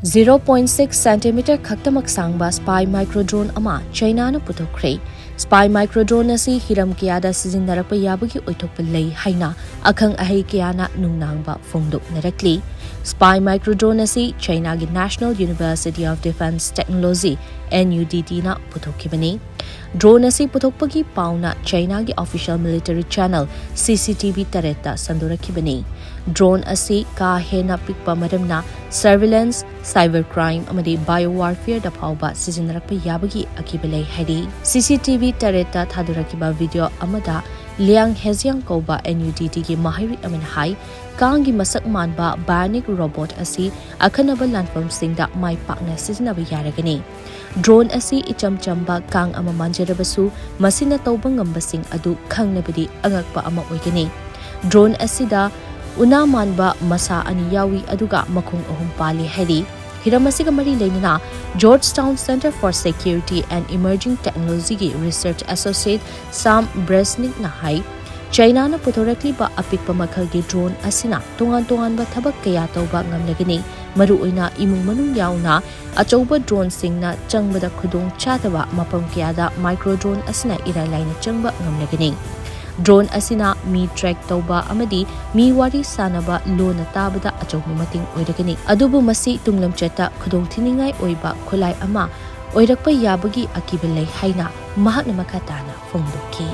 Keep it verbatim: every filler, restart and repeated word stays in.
Zero point six centimeter ꯈꯛꯇꯃꯛ ꯁꯥꯡꯕ spy micro drone ꯑꯃ ꯆꯥꯏꯅꯥꯅ ꯄꯨꯊꯣꯛꯈ꯭ꯔꯦ꯫ Spy micro drone ꯑꯁꯤ ꯍꯤꯔꯝ ꯀꯌꯥꯗ ꯁꯤꯖꯤꯟꯅꯔꯛꯄ ꯌꯥꯕꯒꯤ ꯑꯣꯏꯊꯣꯛꯄ ꯂꯩ ꯍꯥꯏꯅ ꯑꯈꯪ ꯑꯍꯩ ꯀꯌꯥꯅ ꯅꯨꯡꯅꯥꯡꯕ ꯐꯣꯡꯗꯣꯛꯅꯔꯛꯂꯤ꯫ Spy micro drone ꯑꯁꯤ ꯆꯥꯏꯅꯥꯒꯤ National University of Defense Technology, N U D T ꯅ ꯄꯨꯊꯣꯛꯈꯤꯕꯅꯤ꯫ Drone ꯑꯁꯤ ꯄꯨꯊꯣꯛꯄꯒꯤ ꯄꯥꯎꯅ ꯆꯥꯏꯅꯥꯒꯤ official military channel C C T V ꯇꯔꯦꯠꯇ ꯁꯟꯗꯣꯔꯛꯈꯤꯕꯅꯤ꯫ Drone ꯑꯁꯤ ꯀꯥ ꯍꯦꯟꯅ ꯄꯤꯛꯄ ꯃꯔꯝꯅ surveillance, cyber crime ꯑꯃꯗꯤ bio warfare ꯗ ꯐꯥꯎꯕ ꯁꯤꯖꯤꯟꯅꯔꯛꯄ ꯌꯥꯕꯒꯤ ꯑꯀꯤꯕ ꯂꯩ ꯍꯥꯏꯔꯤ꯫ C C T V ꯇꯔꯦꯠꯇ ꯊꯥꯗꯣꯔꯛꯈꯤꯕ video ꯑꯃꯗ Liang Hejiang ꯀꯧꯕ N U D T ꯒꯤ ꯃꯍꯩꯔꯣꯏ ꯑꯃꯅ ꯍꯥꯏ, ꯀꯥꯡꯒꯤ ꯃꯁꯛ ꯃꯥꯟꯕ bionic robot ꯑꯁꯤ ꯑꯈꯟꯅꯕ ꯂꯥꯟꯐꯝꯁꯤꯡꯗ ꯃꯥꯏ ꯄꯥꯛꯅ ꯁꯤꯖꯤꯟꯅꯕ ꯌꯥꯔꯒꯅꯤ꯫ Drone ꯑꯁꯤ ꯏꯆꯝ ꯆꯝꯕ ꯀꯥꯡ ꯑꯃ ꯃꯥꯟꯖꯔꯕꯁꯨ, ꯃꯁꯤꯅ ꯇꯧꯕ ꯉꯝꯕꯁꯤꯡ ꯑꯗꯨ ꯈꯪꯂꯕꯗꯤ ꯑꯉꯛꯄ ꯑꯃ ꯑꯣꯏꯒꯅꯤ꯫ Drone ꯑꯁꯤꯗ ꯎꯅꯥ ꯃꯥꯟꯕ ꯃꯁꯥ ꯑꯅꯤ ꯌꯥꯎꯏ, ꯑꯗꯨꯒ ꯃꯈꯣꯡ ꯑꯍꯨꯝ ꯄꯥꯜꯂꯤ ꯍꯥꯏꯔꯤ꯫ ꯍꯤꯔꯝ ꯑꯁꯤꯒ ꯃꯔꯤ ꯂꯩꯅꯅ Georgetown Center for Security and Emerging Technology ꯒꯤ research associate Sam Bresnick ꯅ ꯍꯥꯏ, ꯆꯥꯏꯅꯥꯅ ꯄꯨꯊꯣꯔꯛꯂꯤꯕ ꯑꯄꯤꯛꯄ ꯃꯈꯜꯒꯤ drone ꯑꯁꯤꯅ ꯇꯣꯉꯥꯟ ꯇꯣꯉꯥꯟꯕ ꯊꯕꯛ ꯀꯌꯥ ꯇꯧꯕ ꯉꯝꯂꯒꯅꯤ, ꯃꯔꯨꯑꯣꯏꯅ ꯏꯃꯨꯡ ꯃꯅꯨꯡ ꯌꯥꯎꯅ ꯑꯆꯧꯕ drone ꯁꯤꯡꯅ ꯆꯪꯕꯗ ꯈꯨꯗꯣꯡ ꯆꯥꯗꯕ ꯃꯐꯝ ꯀꯌꯥꯗ micro drone ꯑꯁꯤꯅ ꯏꯔꯥꯏ ꯂꯥꯏꯅ ꯆꯪꯕ ꯉꯝꯂꯒꯅꯤ꯫ Drone ꯑꯁꯤꯅ ꯃꯤ track ꯇꯧꯕ ꯑꯃꯗꯤ ꯃꯤ ꯋꯥꯔꯤ ꯁꯥꯅꯕ ꯂꯣꯟꯅ ꯇꯥꯕꯗ ꯑꯆꯧꯕ ꯃꯇꯦꯡ ꯑꯣꯏꯔꯒꯅꯤ, ꯑꯗꯨꯕꯨ ꯃꯁꯤ ꯇꯨꯡ ꯂꯝꯆꯠꯇ ꯈꯨꯗꯣꯡꯊꯤꯅꯤꯡꯉꯥꯏ ꯑꯣꯏꯕ ꯈꯨꯠꯂꯥꯏ ꯑꯃ ꯑꯣꯏꯔꯛꯄ ꯌꯥꯕꯒꯤ ꯑꯀꯤꯕ ꯂꯩ ꯍꯥꯏꯅ ꯃꯍꯥꯛꯅ ꯃꯈꯥ ꯇꯥꯅ ꯐꯣꯡꯗꯣꯛꯈꯤ꯫